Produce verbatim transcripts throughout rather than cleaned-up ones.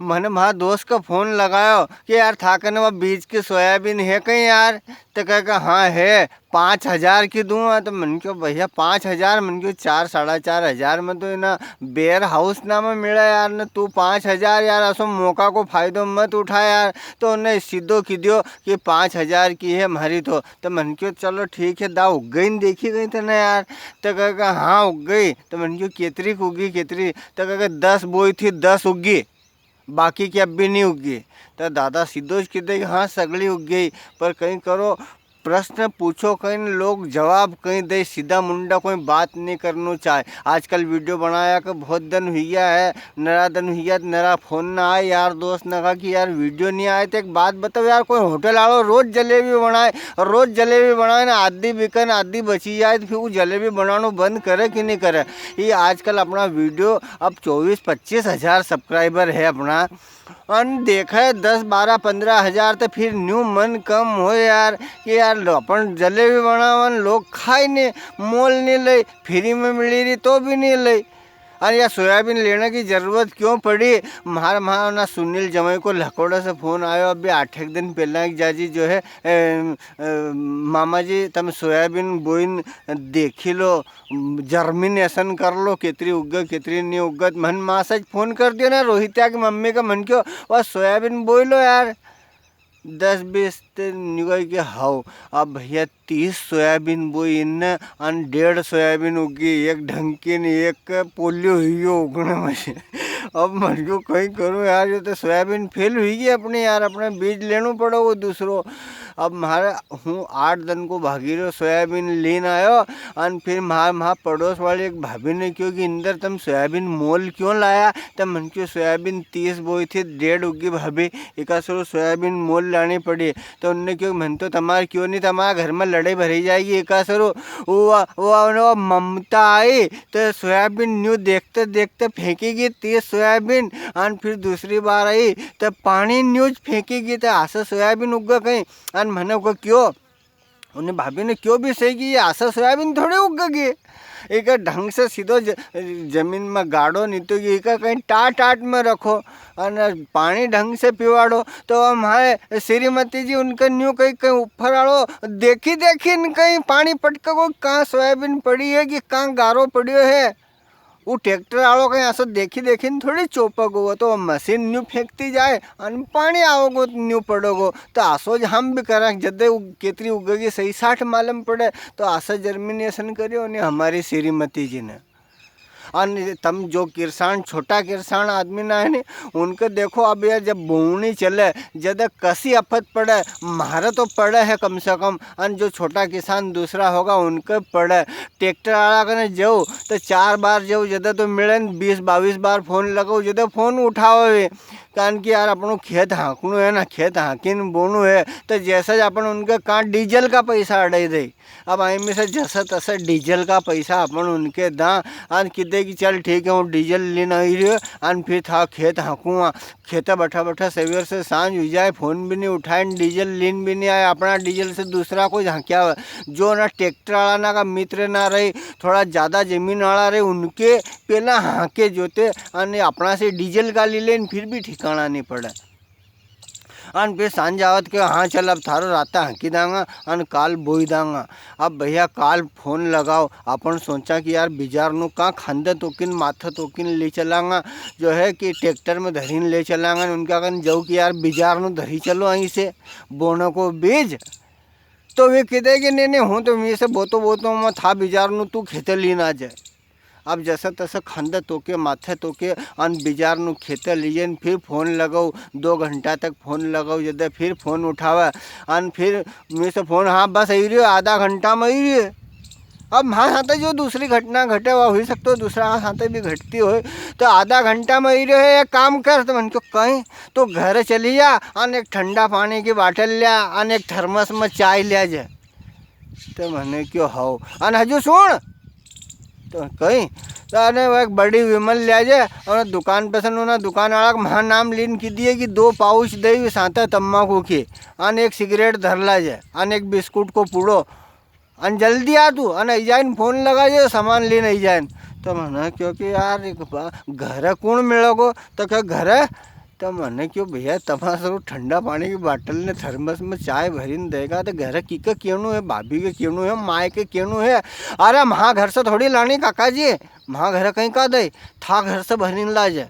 मने म्हारा दोस्त का फोन लगायो कि यार, था कने वा बीज की सोयाबीन है कहीं यार? तो कहे कि हाँ है, पाँच हजार की दूँ। तो मन क्यों भैया, पाँच हजार? मन क्यों चार, साढ़ा चार हजार में तो इना बेयर हाउस ना में मिला यार, ने तू पाँच हजार यार, असो मौका को फायदो मत उठा यार। तो उन्हें सीधो की दियो कि पाँच हजार की है म्हारी तो। तो मन क्यों चलो ठीक है, दा उग गई न देखी गई तने यार। तो कहे कि हाँ उग गई। तो मन क्यों केतरी उगी, केतरी? तो कहे कि दस बोई थी, दस उगी। बाकी की अब भी नहीं उगी। तो दादा सीधो ज कह दे कि हाँ, सगली उग गई, पर कहीं करो, प्रश्न पूछो कहीं न, लोग जवाब कहीं दे, सीधा मुंडा कोई बात नहीं करनो चाहे। आजकल वीडियो बनाया के बहुत दिन हुई गया है, नरा दिन हुई गया, नरा फोन ना आए यार दोस्त ना का कि यार वीडियो नहीं आए। तो एक बात बताओ यार, कोई होटल आलो रोज जलेबी बनाए, रोज जलेबी बनाए ना, आधी बिके न आधी बची जाए, तो फिर वो जलेबी बनानो बंद करे कि नहीं करे? ये आजकल अपना वीडियो अब चौबीस पच्चीस हजार सब्सक्राइबर है अपना, अन देखे दस, बारह, पन्द्रह हजार, तो फिर न्यू मन कम हो यार, कि यार लो, अपन जलेबी बनावन, लोग खाए ने, मोल नहीं ले, फ्री में मिली रही तो भी नहीं ले। अरे यार, सोयाबीन लेने की जरूरत क्यों पड़ी? म्हार, म्हार ना सुनील जमाई को लकोड़ा से फोन आयो, अभी आठ एक दिन पहला एक जाजी जो है, ए, ए, मामा जी, तम सोयाबीन बोईन देखी लो, जर्मिनेशन कर लो, केतरी उगे, केतरी नहीं उगत। मन मासा ज फोन कर दियो ना, रोहित्या की मम्मी का, मन क्यों, वा सोयाबीन बोई लो यार। दस बीस ते निकल के हाओ। अब भैया, तीस सोयाबीन बोई इनने, अन डेढ़ सोयाबीन उगी, एक ढंग की ने एक पोलियो हुई हो उगने में से। अब मन क्यों कहीं करूँ यार, ये तो सोयाबीन फेल हुई गई अपने यार, अपने बीज लेनो पड़ो वो दूसरो। अब म्हारे, हूँ आठ दिन को भागी रह्यो, सोयाबीन लेन आयो, अन फिर म्हार, म्हार पड़ोस वाली एक भाभी ने क्यों कि इंदर, तम सोयाबीन मोल क्यों लाया? तब मन क्यों सोयाबीन तीस बोई थी, डेढ़ उगी भाभी, इका सरू सोयाबीन मोल लानी पड़ी। तो उनने क्यों, मन तो तमार क्यों नहीं, तमार घर में लड़ाई भरी जाएगी, इका सरू। वो, वो, वो ममता आई, तो सोयाबीन न्यू देखते देखते फेंकेगी तीस सोयाबीन, अन फिर दूसरी बार आई, तो पानी न्यू ज फेंकेगी, तो आसा सोयाबीन उग गई। अन मने को क्यों, उन्हें भाभी ने क्यों भी सही कि ये आसा सोयाबीन थोड़ी उगेगी। इका ढंग से सीधो ज-, जमीन में गाड़ो, नहीं तो ये इका कहीं टाट टाट में रखो, अन पानी ढंग से पिवाड़ो। तो हमारे श्रीमती जी उनके न्यू कहीं, कहीं ऊपर आलो देखी देखी न कहीं पानी पटकेगो, कहाँ सोयाबीन पड़ी है कि कहाँ गारो पड़ियो है। वो ट्रैक्टर आलो कहीं असो देखी देखी न थोड़ी चोपेगो, वो तो मशीन न्यू फेंकती जाए अन पानी आवोगो न्यू पड़ोगो। तो असो ज हम भी करा, जदे उ-, केतरी उगेगी सही साठ मालूम पड़े। तो असा जर्मिनेशन करियो ने हमारी श्रीमती जी ने। अन तम जो किरसाण, छोटा किरसाण आदमी ना है ने, उनके देखो, अब ये जब बोवणी चले, जद कसी आफत पड़े, म्हारे तो पड़े है कम से कम, अन जो छोटा किसान दूसरा होगा, उनके पड़े। ट्रैक्टर आला कने जाओ, तो चार बार जाओ, जद तो मिले न, बीस बाईस बार फोन लगाओ, जद फोन उठावे वे। कारण कि यार, अपनो खेत हाँकणो है ना, खेत हाँकीन बोणो है, तो जैसा ज अपन उनके कहाँ डीजल का पैसा अड़ाई दे। अब आई में से जसा तसा डीजल का पैसा अपन उनके दा, अन किदे कि चल ठीक है, हूँ डीजल लेन आई रह्यो, अन फिर था खेत हाँकूंगा। खेते बैठा बैठा सवेर से सांझ हुई जाए, फोन भी नहीं उठाए, डीजल लेन भी नहीं आए, अपना डीजल से दूसरा कोई हाँक्या हुआ। जो ना ट्रैक्टर वाला ना का मित्र ना रहे, थोड़ा ज्यादा जमीन वाला रहे, उनके पहला हाँके जोते, अन अपना से डीजल का ले लेन, फिर भी ठिकाना नहीं पड़े। अन फिर सांझ आवत के, "हाँ चल, अब थारो राता हाँकी दांगा, अन काल बोई दांगा।" अब भैया काल फोन लगाओ, अपन सोचा कि यार बिजार नु कां खांदे तोकिन, माथे तोकिन ले चलांगा, जो है कि ट्रैक्टर में धरीन ले चलांगा, उनका कन जाऊ कि यार बिजार नु धरी चलो, अहीं से बोने को बीज। तो वे कह दे कि "नहीं, नहीं, हूँ तो वहीं से बोतो, बोतो, मैं था बिजार नु, तू खेते लीन आ जाए।" अब जैसे तैसे खांदे तोके, माथे तोके, अन बिजार नु खेते लीजे न फिर फोन लगाओ, दो घंटा तक फोन लगाओ, जदे फिर फोन उठावे, अन फिर मैं से फोन, "हाँ, बस आई रह्यो, आधा घंटा में आई रह्यो।" अब म्हारे साथे जो दूसरी घटना घटे, वा हुई सकतो दूसरा साथे भी घटती होय, तो "आधा घंटा में आई रह्यो है, एक काम कर।" तो मन क्यों कहीं, "तो घर चली जा, अन एक ठंडा पानी की बाटल ल्या, अन एक थर्मस में चाय ल्या जे।" तो मने क्यों, "हाओ।" अन हजू सुन, तो कहीं, तो अने वो एक बड़ी विमल ल्या जे, और दुकान पे से उन्होंने दुकान वाला का म्हां नाम लीन की दिए कि दो पाउच दे साथे तम्बाकू की, अन एक सिगरेट धर ला जे, अन एक बिस्कुट को पुड़ो, अन जल्दी आ तू, अन आई जाइन फोन लगा जे, सामान लीन आई जाइन। तो मने क्यों कि यार, एक बा-, घरे कुण मिलेगो, तो क्या घरे तो मने क्यो, "भैया, तमारा सरू ठंडा पानी की बाटल ने थर्मस में चाय भरीन देगा, तो घर की के केणू है, भाभी के केणू है, माय के केणू है?" "अरे, म्हा घर से थोड़ी लानी काका जी, म्हा घर कहीं का दे, था घर से भरीन लाजे।"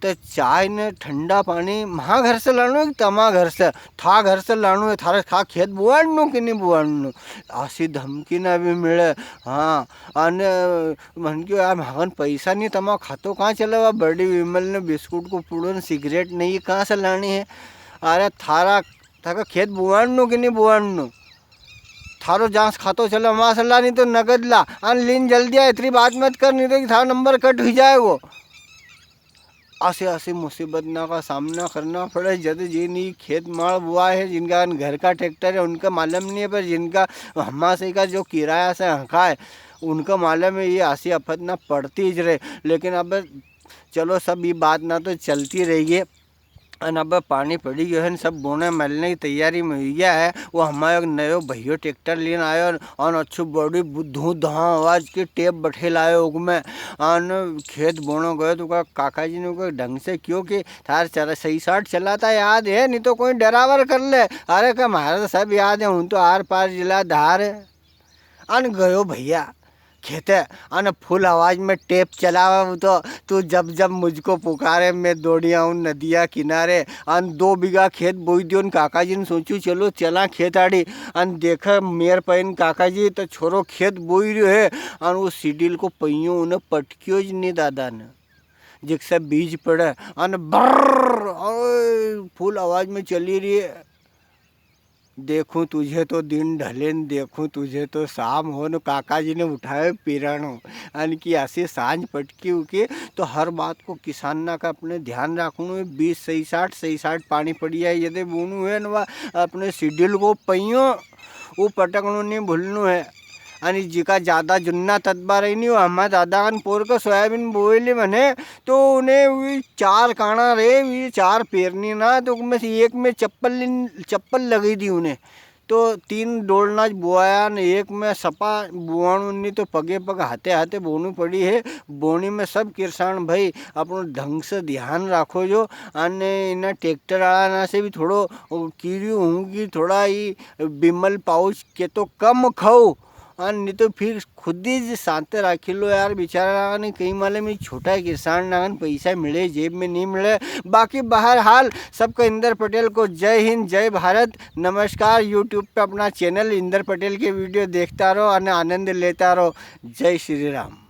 तो चाय ने ठंडा पानी म्हा घर से लाणो है कि तमा घर से? था घर से लाणो है, थारे था खेत बुवाणनो कि नी बुवाणनो? असी धमकी ना भी मिले। हाँ, अने मने क्यो, "यार, म्हाकन पैसा नी, तमा खातो कां चले?" वा बड़ी विमल ने बिस्कुट को पुड़ो ने सिगरेट नी, कां से लाणी है? अरे, थारा, थाका खेत बुवाणनो कि नी बुवाणनो? थारो जांस खातो चले, वां से ला, नी तो नगद ला। अन लीन जल्दी आ, इतनी बात मत कर, नी तो थारा नंबर कट हुई जाएगो। असी असी मुसीबत ना का सामना करना पड़े। जद जिन ई खेत माल बुआ है, जिनका घर का ट्रैक्टर है, उनका मालूम नी है, पर जिनका हमासे का जो किराया से हका है, उनका मालूम है, ये असी आफत ना पड़ती ज रहे। लेकिन अब चलो, सब ये बात ना तो चलती रही है। अन अब पानी पड़ी गयो है, सब बोने मलने की तैयारी में हुई गया है। वो हमारो एक नयो भैयो ट्रैक्टर लेने आयो, अन अच्छी बड़ी बु-, धूं धां आवाज की टेप बठे लायो उगमे। अन खेत बोनो गयो तो का-, काका जी ने कोई ढंग से क्यो कि थार चला, सही साठ चलाता याद है, नी तो कोई डरावर कर ले। अरे का, म्हारे तो सब याद है, हूँ तो आर पार जिला धार है। अन गयो भैया खेते, अन फुल आवाज में टेप चलावे वो तो, "तू जब जब मुझको पुकारे, मैं दौड़ी आऊं नदिया किनारे।" अन दो बीघा खेत बोई दियो, अन काका जी ने सोचू, "चलो चला खेत आड़ी।" अन देखे मेर पईन काका जी तो छोरो खेत बोई रह्यो है, अन वो सीडील को पहियो उन्हें पटक्यो ज नी दादा ने, जिकसे बीज पड़े, अन बर्र, ओए, फुल आवाज में चली रही है। देखूं तुझे तो दिन ढले न, देखूं तुझे तो शाम हो न, काका जी ने उठायो पिराणो। अन की असी सांझ पटकी उकी, तो हर बात को किसान ना का अपने ध्यान रखणो है। बीज सही साठ, सही साठ पानी पड़ी जाए, यदि बोणू है न, वा अपने सीडील को पहियो, वो पटकणो नी भूलणो है। अन जिका ज्यादा जुन्ना तदबा रही नी, वो हमारा दादा कन पोर का सोयाबीन बोए ले मने, तो उन्हें वी चार काणा रे, वी चार पेरनी ना, तो उनमें से एक में चप्पल लिन-, चप्पल लगी दी उन्हें। तो तीन डोलना ज बुआया ने एक में सपा बुआणू नी, तो पगे पग हाथे हाथे बोनू पड़ी है। बोनी में सब किरसाण भाई अपनो ढंग से ध्यान राखो जो, अने इन्हें ट्रैक्टर आला ना से भी थोड़ो, ओ, कीरियो हूँ कि थोड़ा ई बिमल पाउच के तो कम खाओ, अन नी तो फिर खुद ही ज सांते राखी लो यार, बेचारा ने कई मालूम, ई छोटा किसान ना कन पैसा मिले, जेब में नी मिले। बाकी बहरहाल, सबको इंदर पटेल को जय हिंद, जय भारत, नमस्कार। YouTube पे अपना चैनल इंदर पटेल के वीडियो देखता रहो अने आनंद लेता रहो। जय श्री राम।